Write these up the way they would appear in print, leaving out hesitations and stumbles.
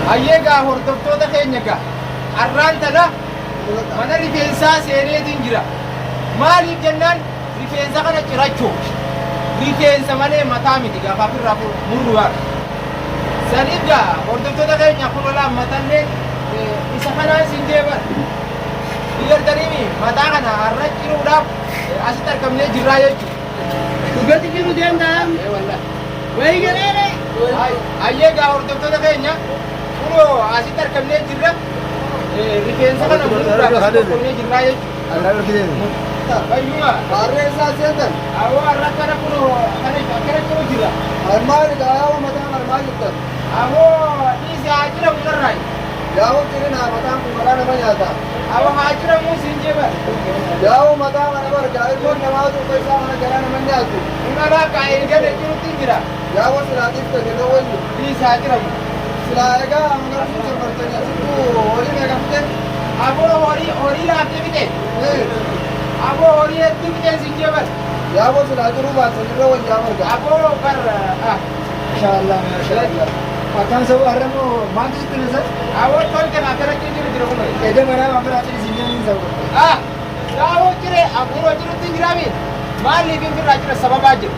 Hayyee gaa hordoftoota keenya gaa arraan tana mana rifeensaa seeneetiin jira. Maaliif jennaan rifeensa kana cirachuuf. Rifeensa malee mataa miti gaafa ofirraa murru yaadu. Saniif gaa hordoftoota keenya kun olaa matallee isa kanaan siin deeban. Ni gartaniimi mataa kana har'a ciruudhaaf asitti argamnee jirraa jechuudha. Dhugatti jiru deemtaa. Wayii jedhee. Hayyee gaa hordoftoota keenya kunoo asitti argamnee jirra. Rifeensa kana muruudhaaf asitti argamnee jirraa jechuudha. Fayyuma. Harree isaa seentan. Awoo har'a akkana kunoo akkana akkana jiru jira. Maali yaa'u mataa marmaa jirtan. Awoo dhiisi haa jiramu narraa. Yaa'u cirinaa mataan kun maraa nama nyaata. Awoo haa jiramu siin jeeban. Yaa'u mataa mana bargaa ilmoon namaatu uffata isaa mana garaa nama nyaatu. Imala kaa'ee gada jirutti jira. Yaa'u silaa dhiiftan yeroo wayyu. Dhiisi haa jiramu. Silaa egaa magarsuun jammartanii asittuu horii meeqa fite? Aboo horii horii laaftee bite. Aboo horii hedduu biteen siin jeeban. Yaa'u silaa jiruu baatan irra wayyaa marga. Aboo bar ah. Maashaallah maashaallah. Akkaan sa'u har'a moo maaltu sitti nasa? Aboo tolte akkana jiru jira kunoo. Eda manaa waan biraa ciisi hin sa'u. Ah, yaa'oo jire abuuroo jirutti hin jiraami. Maaliif hin birraa jira sababaa jira.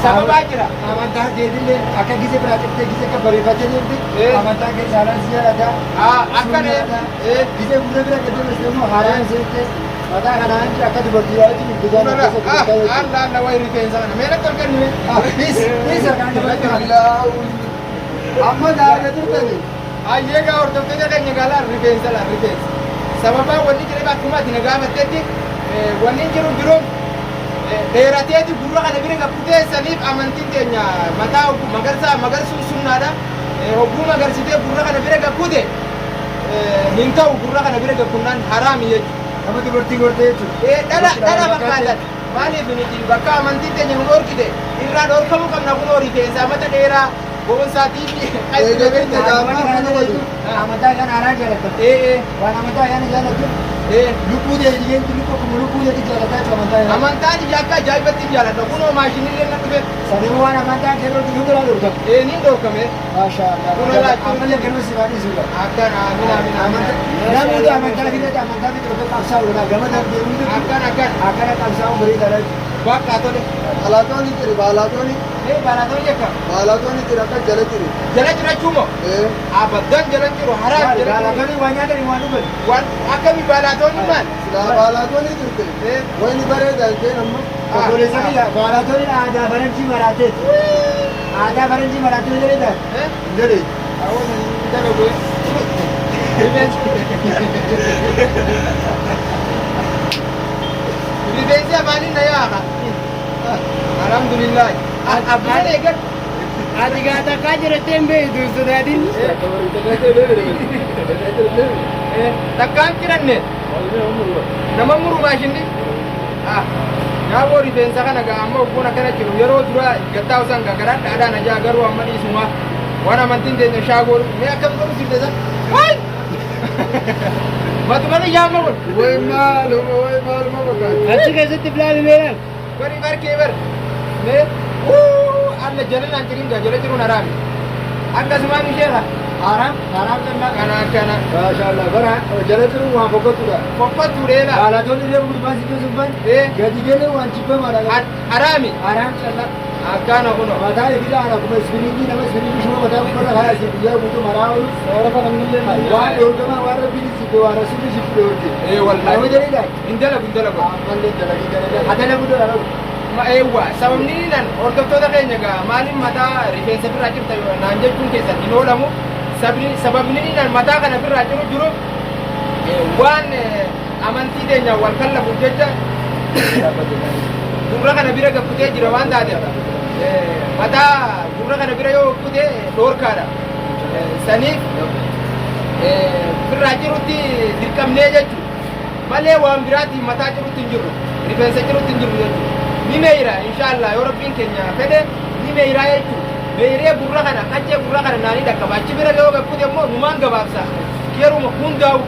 Sababaa jira. Amantaa keetillee akka gise biraa ciftee gise akka bareeffattee deemte amantaa kee saalaan si jaalata. Ah, akkana Gise gurra bira gadi dabarsite immoo haaraan seente mataa kanaan akka dubartii waa'eetti gurguddaan Kunoo keessa ah, gurgurtaa alla alla wayi rifeensa kana. Mee natti ol kenni mee. jechuudha. Bis bis harkaan dubartii. Amma gaafa turtani. Hayyee gaa hordoftoota keenya gaalaa rifeensa laa rifeensa. Sababaa wanni jireef akkuma ati na gaafattetti wanni jiru jiruun dheerateeti gurra kana bira gabbutee saniif amantiin teenya mataa magarsaa magarsuun sunnaadha. Hogguu magarsitee gurra kana bira gabbute hin ta'u gurra kana bira gabbunnaan haraami jechuudha. Nama dubartii gortee jechuudha. Dhala dhala fakkaatan maaliif nuti bakka amantiin teenya nu dhorkite irraa dhorkamuu qabna kunoo rifeensa mata dheeraa boonsaatii fi Amantaa kan haaraa jaalatan. Waan amantaa ayyaana jaalatu lubbuu deebi'eetti lubbuu akkuma lubbuu deebi'eetti jaalataa jechuudha amantaa ayyaana. Amantaan ija akka ajaa'ibatti jaaladha kunoo maashinillee na dhufe. Sanii waan amantaa kee dhorki nu biraa dhorkama. Niin dhorkame. Maashaallah. Kun laachuu. Ammallee ganama si baadhiisuudha. Akkana amin amin amin. Namni amantaa fiidatti amantaa fiidatti dhufee qabsaa'uudha. Gama darbee hundi Akkana akkana. akkana qabsaa'uun bareedaadha jechuudha. Bakka tole. Baalaatooni jiri baalaatooni. Baalaatoon jekka. Baalaatooni jira akka jala jiri. Jala jirachuu moo? Abaddan jala jiru haraam jala jiru. Baalaatoonni waan nyaatanii waan dhugan. Waan akkamii baalaatoonni maal? Silaa baalaatooni jirte. Wayni bareeda isheen amma. Obboleessa kiyya baalaatoonni aadaa faranjii maraateeti. Aadaa faranjii maraatee yoo jedhe hin jedhe. Rifeensi afaaniin na yaa'a. Alhamdulillah. Abbaan eegan. Ati gaa takkaa jirattee hin beektu hin sodaatin. Takkaan ciranne. Nama muru maashinni. Yaaboo rifeensa kana gaa amma ogguun akkana jiru yeroo dura gattaa osaan gaa garaa dhaadhaan ajaa garuu amma dhiisuma waan amantiin teenya shaagoon mee akkam godhu sirte san. Waay! Matuma biyyaa amma kun. Way maaluma way maaluma fakkaata. Achi keessatti filaalee meelaan. Bari barkee bar. Mee wuu alla jala naan jirin gaa jala jiruun haraami. Akkasumaan isheera. Haaraam haaraam kennaa. Kana akkana. Maashaallah bara jala jiruun waan fokkottuudha. Fokkottuu dheela. Baalaatoonni illee gurbaan si keessuun ban gadi galee waan jibbamaadha. Haraami. Haaraam callaa. Akkana kunoo. Mataa ifidha ana kuma ispiriingii nama ispiriingii shuma mataa gubbarra karaa isin guyyaa guutuu maraa oolu. Waan dhoorgamaa waan rabbiin jibbe waan rasuulli jibbe dhoorge. Wallahi. Nama jedhedha. Hin dalagu hin dalagu. Ammallee dalagii dalagaa. Haa dalagu dalagu. Ma eewwa sababni nan hordoftoota keenya gaa maaliin mataa rifeensa birraa jirta naan jechuun keessan hin oolamu. Sababni nan mataa kana birraa jiru jiru waan amantii teenya wal kallafuuf jecha gurra kana bira gabbutee jira waan taateef mataa gurra kana bira yoo gabbute dhoorkaadha. Saniif birraa jirutti dirqamnee jechuudha. Malee waan biraatiin mataa jirutti hin jirru rifeensa jirutti hin jirru jechuudha. Ni meeyra inshaallah yoo rabbiin keenya fedhe ni meeyraa jechuudha. Meeyree gurra kana qaccee gurra kana naanii dhaqqaba achi bira yoo gabbute immoo numaan gabaabsa yeruma hundaa'u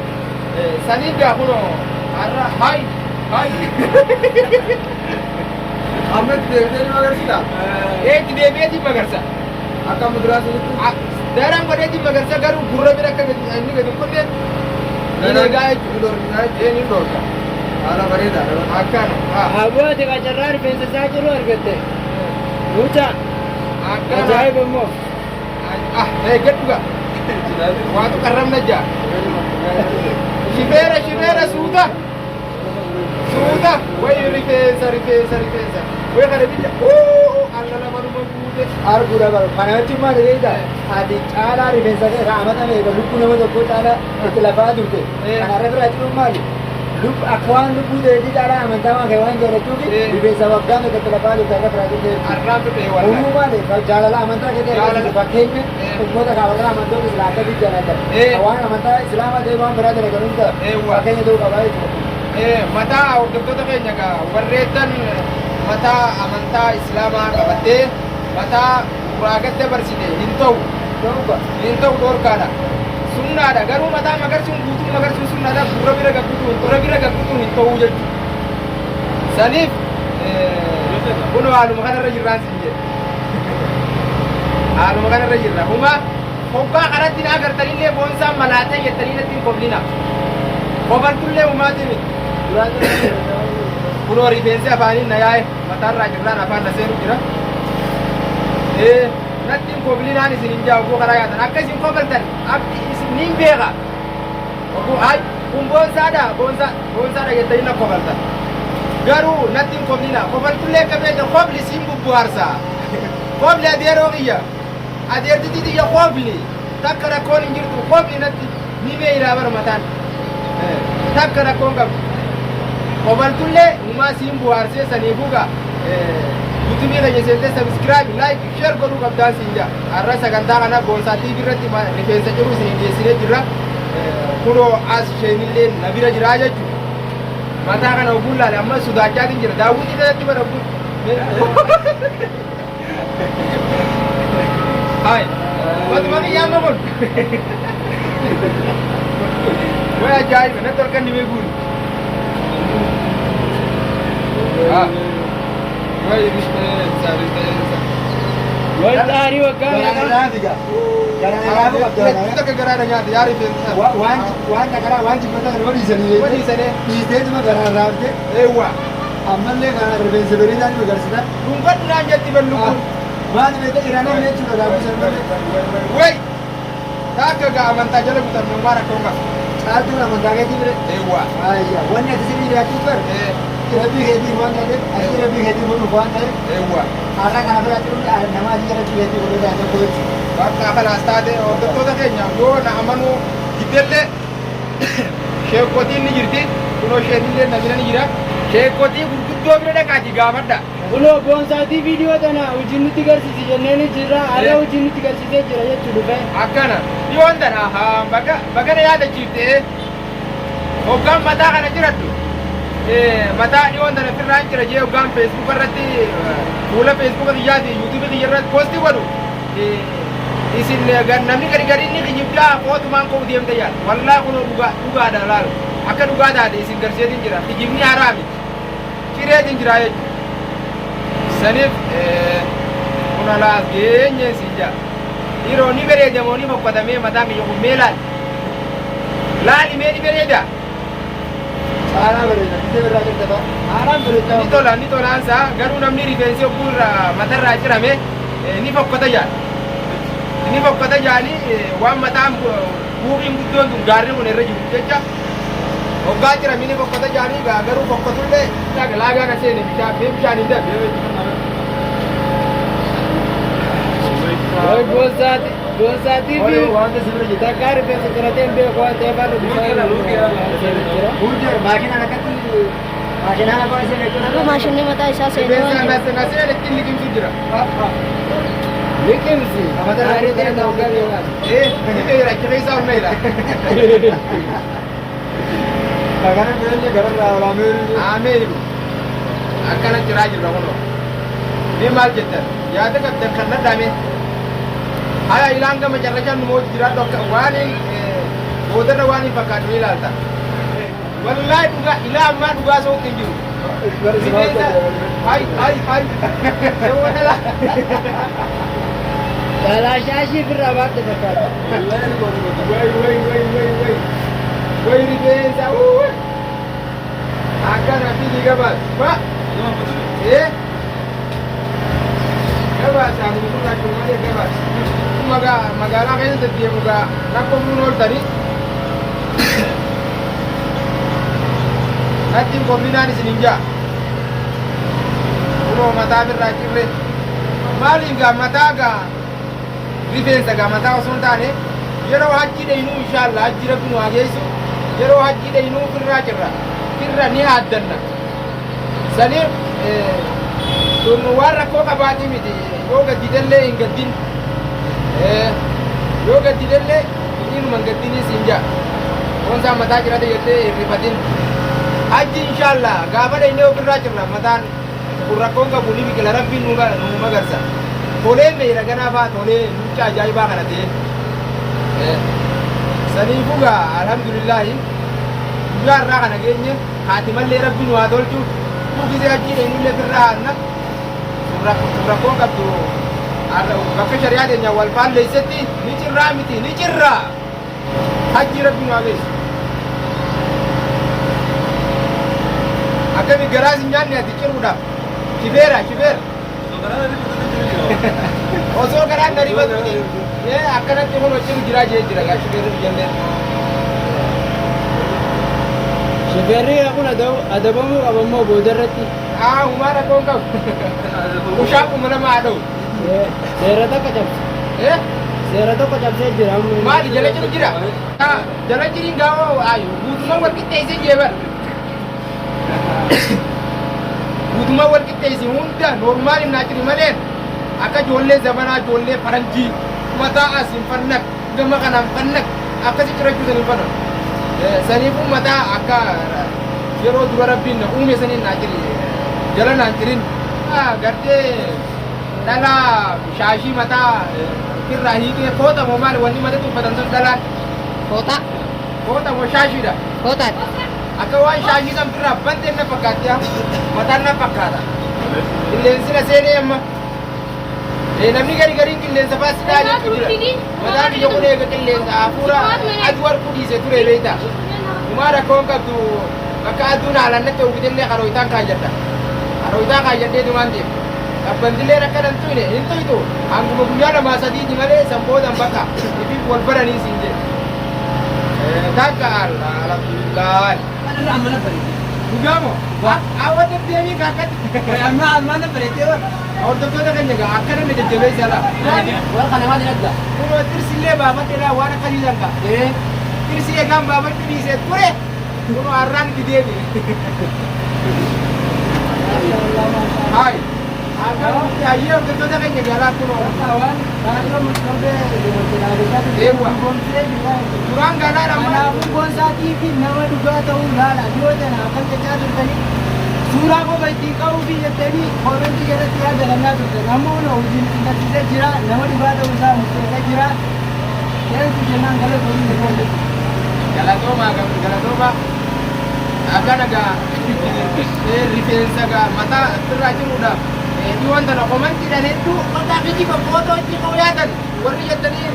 saniif gaa kunoo har'a haay haay. Amma itti deebitee ni magarsiita. Itti deebi'eetiin magarsa. Akka muduraa sunitti. Daaraan godheetiin magarsa garuu gurra bira akka gadi inni gadi hin kunne ni eegaa jechuudha. Ee ni dhorka. Haala bareedaadha. Akkana. Haa. Aboo ati qacarraa rifeensa isaa jiru argatte. Mucaa Akkana. ajaa'iba immoo. Ah, eeggadhu gaa. Waatu qarramna jaa. Shifeera shifeera suuta. Suuta. Wayi rifeensa rifeensa rifeensa. Wayi kana biyya. Uu alla lamanuma guute. Arguudha bara. Kana jechuun maal beektaa? Ati caalaa rifeensa kee raamata meeqa lubbuu nama tokkoo caalaa itti lafaa turte. Kana irra biraa jiruun maali? Akka waan lubbuu ta'eetii caalaa amantaa waan kee waan jaalachuufi rifeensa waggaa meeqa itti lafaa turte irra biraa turte. Arraan dhufee wallahi. Kunuu maali? Jaalala amantaa kee Jaalala. Fakkeenya ummata kaawwatan amantoota islaa akkasii jaalatan. Waan amantaa islaamaa ta'e waan biraa dalagan hunda fakkeenya ta'uu qabaa jechuudha. Mataa hordoftoota keenya gaa warreettan mataa amantaa islaamaa qabattee mataa gurraagat dabarsite hin ta'u. Hin ta'u dhorkaadha. Sunnaadha garuu mataa magarsuun guutuu magarsuun sunnaadha gurra bira gaggutuu gurra bira gaggutuu hin ta'uu jechuudha. Saniif kunoo haaluma kanarra jirraan siin jedhe. Haaluma kanarra jirra. Huma hoggaa karatti na agartanillee boonsaan malaatee jettanii natti hin koflina. Kofaltullee humaatii miti. Kunoo rifeensi afaaniin na yaa'e mataarraa jirraan afaan na seenu jira. Ee natti hin koflinaan isin hin jaa oguu karaa yaatan akka isin kofaltan akki isin niin beeka. Oguu ay kun boonsaadha boonsaa boonsaadha jettanii na kofaltan. Garuu natti hin koflinaa kofaltullee akka beektan kofli siin bubbuhaarsa. Kofli adeeroo kiyya adeertitii tiyya kofli takka rakkoon hin jirtu kofli natti ni meeyraa bara mataan. Takka rakkoon qabdu. Kofaltullee humaa siin buhaarsee saniifuu gaa yuutuubii keenya seentee subscribe like share godhuu qabdaan siin jaa. Har'a sagantaa kana Boonsaa TV irratti rifeensa ciruu isin dhiyeessinee jirra. Kunoo as isheenillee na bira jiraa jechuudha. Mataa kana oguun laale amma sodaachaatiin jira. Daawwitii kanatti bara oguun. Hai. Matuma kiyya amma kun. Way ajaa'iba natti harka inni beekuun. Way rifeensa rifeensa. Wal xaarii waggaa Garaan meeqa? irraa figa. Garaan irraa qabda. Natti takka garaadha nyaata yaa rifeensa. Waan waan dhagaraa waan jibbata kana dhiisanii Wadiisanii. Dhiisteetuma garaan raafte Eewwa. ammallee garaan rifeensa bareedaa ni magarsita. Dhungadhu naan jetti ballukuun. Maali beekta iraan jechuudha gaafuu san malee. Way. Takka gaa amantaa jala butamne waan rakkoon qaba. Caaltuun amantaa keetii bire. Eewwa. Ayya wanni ati sirrii jiraachuu bar rabbii keetii waan ta'eef asii rabbii keetii godhuuf waan ta'eef Eewwa. har'a kana bira jiruun nama asii rabbii keetii godhuu ta'e tokko jechuudha. Bakka kanaas taate hordoftoota keenya yoo na amanuu diddellee sheekotiin ni jirti. Kunoo isheenillee na bira ni jira. Sheekotii gurguddoo bira dhaqaatii gaafadha. Kunoo boonsaatii viidiyoo tana hojii nutti garsiisi jennee jirra. Har'a hojii nutti garsiisee jira jechuu dhufee. Akkana dhiyoon tana haa baga bagana yaadachiiftee hoggaan mataa kana jiradhu mataa dhiyoon tana firraan jira jee hoggaan feesbuuka irratti fuula feesbuuka kiyyaati yuutuubii kiyya irratti poostii godhu isin namni gadi gadi inni kijibdaa kootumaan ka'u deemte yaala wallaahi kunoo dhugaa dhugaadha laal akka dhugaa taate isin garseetiin jira kijibni haraa miti cireetiin jira jechuudha saniif kun alaas geenyeen siin jaa dhiiroo ni bareeda moo ni fokkatamee mataan kiyya kun mee laali laali mee ni bareeda Caalaa bareeda. Bitee birraa jirta fa'a. Haalaan bareedaa. Ni tola ni tolaansa garuu namni rifeensi hogguu irraa matarraa cirame ni fokkata jaal ni fokkata jaali waan mataan buuqiin guddoon tun gaarri kun irra jiru jecha hoggaa cirame ni fokkata jaali garuu fokkatullee laagaa na seene bishaan mee bishaan hin dabe. Way boonsaatii boonsaatii fi Wanta sirra jirta. takkaa rifeensa ciratee hin beeku waan ta'eef har'a bishaan jira. Hundi maakinaan akkatti maakinaan akka isheen jechuudha. Akka maashinni mataa isaa seenee waan Rifeensa jiru. na seene ittiin liqimsu jira. Liqimsi. Xaarii ta'e waggaa meeqa? Ni beera achi keessaa ol meera. Gara beelli gararraa olaamee. Ameen. Akkana jiraa jirra kunoo. Mee maal jettan? Yaada qabdan kan nadhame. Haya ilaan gama carrashaan nu mootu jiraadhu akka waan hin boodarra waan hin fakkaatu ni ilaalta. Wallaahi dhugaa ilaa ammaa dhugaa sootti hin jiru. Rifeensa hay hay hay. Yoo dhala. Caalaa shaashii ofirraa baadhe fakkaata. Way way way way way way, rifeensa uwwe akkana fidi gabaas ba ee gabaas ani gurraachu malee gabaas. Magaalaa keessa deddeemu gaa rakkoo nuun ooltanii natti hin komminaan isin hin jaa. Kunoo mataa birraa cirre. Maaliif gaa mataa gaa rifeensa gaa mataa osoo hin taane, yeroo hajji dheynu, inshallah hajji rabbi nu haa geessu, yeroo hajji dheynu firraa cirra, firra ni haaddanna. Saniif sun waan rakkoo qabaatii miti. Yoo gadditellee hin gaddin, yoo gadditellee inuma hin gaddinis hin jaa. Foonsaan mataa cirate jettee hin rifatin. Hajji inshallah gaafa dheynee ofirraa cirra. Mataan kun rakkoon qabu, ni biqila, rabbiin nu magarsa. Tolee meera ganaa faa tolee luuccaa ajaa'ibaa kana ta'e. Saniifuu gaa alhamdulillaahi guyyaa irraa kana geenye. Haati mallee rabbi nu haa tolchu. Gisee hajjii dheenyullee firraa haadna. Sun rakkoon qabdu. Bakka shari'aa teenya wal faalleessetti ni cirraa miti, ni cirraa. Hajjii rabbi nu haa geessu. Akkami garaa si nyaanne ati ciruudhaaf? Shifeera shifeera. Osoo garaan na rifatuuti akkanatti kun ciru jiraa jee jira gaa shifeerri biyyallee. Shifeerri kun adabamuu qaba immoo booda irratti. Haa, humaa rakkoon qabu. Ushaa 2000 haa dha'u. Seera tokko cabse. Seera tokko cabsee jira. Maali, jala ciru jira? Jala ciriin gaawoo ayu guutummaa wal qixxeessee jee bara. Guutummaa wal qixxeessi hunda normal naa ciri malee akka ijoollee zamanaa, ijoollee faranjii mataa as hin fannaq, gama kanaan fannaq, akkasi cirachuu san hin fannaq. Saniifuu mataa akka yeroo dura rabbiin na uume saniin naa ciri, jala naan cirin. Gartee dhalaa shaashii mataa irraa hiikee foota moo maali wanni matatti uffatan sun dhalaan? Fooxaa. Foota moo shaashiidha? Fooxaadha. Akka waan shaashii san birraa banteen na fakkaatti, mataan na fakkaata. Qilleensi na seenee amma. Namni gari gariin qilleensa fa'aa si jechuu jira. Mataan biyya kun eega qilleensa hafuura aduu harkuu dhiisee ture beektaa. Humaa rakkoon qabdu, bakka aduun haalaan natti hawwitellee karooyitaan kaayyadha. Karooyitaa kaayyadhee dumaan deema. Qabbantilleen akka nan tuyne hin tuytu, hanguma guyyaa lamaa sadiiti malee san boodan bakka ifiif wal baranii siin jedhe. Takka alhamdulillah. Dhugaa moo? Awwa deddeebii kaakatti. Hordoftoota keenya gaa akka namni jajjabeessa laa. Kunoo xirsillee baafadheedhaa waan akkasii san kaa. Xirsii egaan baafachuu dhiisee ture. Kunoo har'aan itti deebi'e. Hayi. Hayyee, hordoftoota keenya galaa kunoo. Eewwa. Duraan galaan amma. Kanaafuu Boonsaatii fi nama dhugaa ta'uu ilaala. Dhiyoo tana akkam jechaa turtanii, suuraa qofa ittiin ka'uu fi jettanii koomentii jalatti yaada kennaa turtan. Amma kun hojiin isin barsiisee jira. Nama dhugaa ta'uu isaa murteessee jira. Thank you jennaan, galatoomii jechuudha. Galatoomaa, galatoomaa. Akkana gaa rifeensa gaa mataa irraa jiruudhaaf dhiyoon tana komantiidhaan hedduu maqaa kijiba footoo itti ka'uu yaatan warri jettanii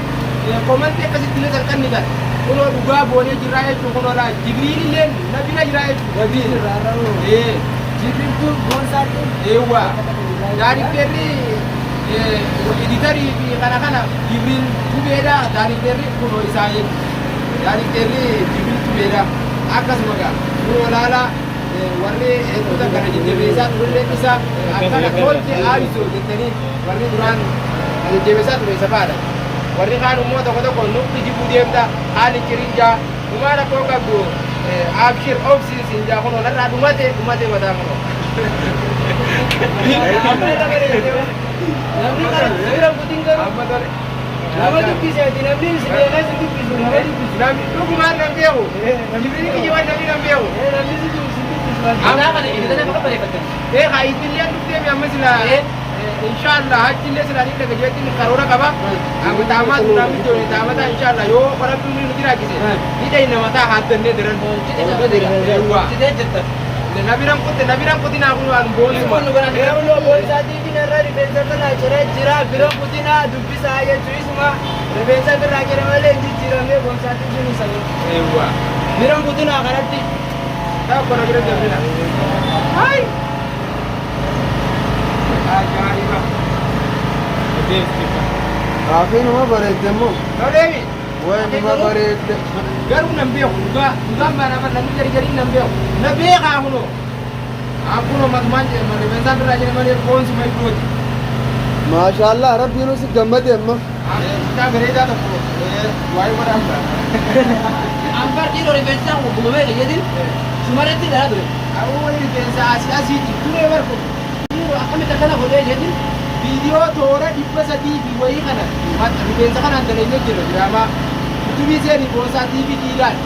komantii akkasitti illee salqannitan, kunoo dhugaa boonee jirraa jechuun, kunoo laa Jibriil illee na bira jiraa jechuun Jibriil. Jibriiltuu Boonsaatiin. Eewwa, daarikteerri editarii fi kana kana Jibriil Tubeedha. Daarikteerri kunoo isaa jechuudha. Daarikteerri Jibriil Tubeedha. Akkasuma gaa kunoo laalaa warri hedduuta kana jajjabeessaa turellee isa akkana tolche aayisoo jettanii warri duraan jajjabeessaa ture isa fa'aadha. Warri kaan immoo tokko tokko nutti jibuu deemta haali cirinjaa dhumaa rakkoo qabdu, abshir obsiin siin jaa, kunoo narraa dhumate dhumate mataa kunoo. Namni kana bira kutin garuu Amma tole. nama dubbiseeti, namni si beekee si dubbisu nama dubbisu. Namni dhugumaan nan beeku. Jibriil kijibaan namni nan beeku. Namni si dubbisu dubbisu. Haa, itilleen dhuftee mi amma sila inshallah hajjillee sila ni dhaga jeetiin karoora qaba. Amma taamaa duraan mijoone taamata inshallah yoo rabbi nu jiraachise ni dhayna mataa haaddannee diran. Eewwa. Na biran kutte, na biran kutinaa kun waan boonsuma. Eewloo boonsaatii fi narra rifeensa irraa ciree jira. Bira kutinaa dubbisaa jechuu isuma rifeensa irraa cire malee hin jijjiiramne boonsaatii fi sanii. Eewwa. Bira kutinaa kanatti. Tokko na bira dabrina. Hai! Ajaa'iba! Raafii nama bareedde immoo. Toleemi. Wayi nama bareedde. Garuu nan beeku, dhugaa dhugaan baana bar namni gari gariin nan beeku. Na beekaa kunoo. Kunoo matumaan jedhe rifeensaan irraa jedhe malee boonsuma iddooti. Maashaallah, rabbiin si gammade amma. Mucaa bareedaa tokko waa'ee godhaan bara. Anfar dhiiroo rifeensa gumamee jedhin sumarratti dhala ture. Awwa, rifeensa asii asiiti turee barko. Dhiiroo akkamitti akkana godhee jedhin. Viidiyoo toora 300 fi wayii kana rifeensa kanaan dalagee jira diraamaa. Yuutuubii seenii Boonsaa TV ilaali.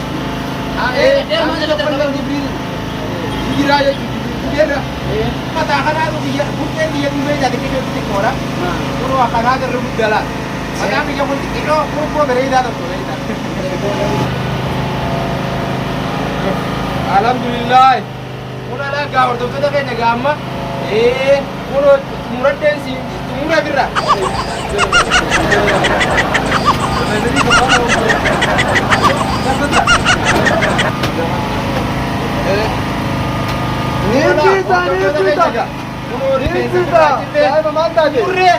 Jiraa jechuudha. Mataa kanaatu biyya buqqeen biyya dhumee jaa xiqqoo xiqqoodha. Kunoo kanaatu irra guddaa laata. Mataan biyya kun xiqqoo kurkoo bareedaa tokko bareedaa. Alhamdulillah. Kun alaa gaa hordoftoota keenya gaa amma kunoo xumuradheen si xumura birra. Ni ciisa, ni ciisa. Ni ciisa. Saahiba, maal taate? Xumurree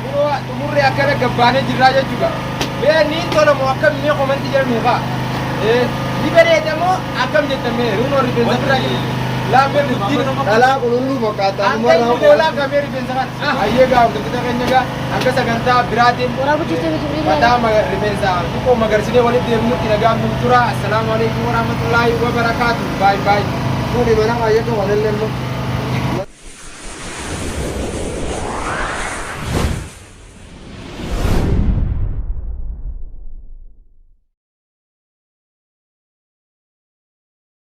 kunoo xumurree akkana gabbaanee jirraa jechuudha. Mee ni tola moo akkam? Mee komantii jedhamu kaa. Ni bareeda moo akkam jettamee? Kunoo rifeensa bira laammee guddina. Dhalaa qululluu fakkaata. Hanga inni goolaa gamee rifeensa kana. Hayyee gaa, hordoftoota keenya gaa, hanga sagantaa biraatiin mataa rifeensa xiqqoo magarsinee walitti deemnutti nagaan nuuf tura. Assalaamu alaikum warahmatullaahi wabarakaatu. Baay baay. Fuudhi mana baay'atu walillee immoo.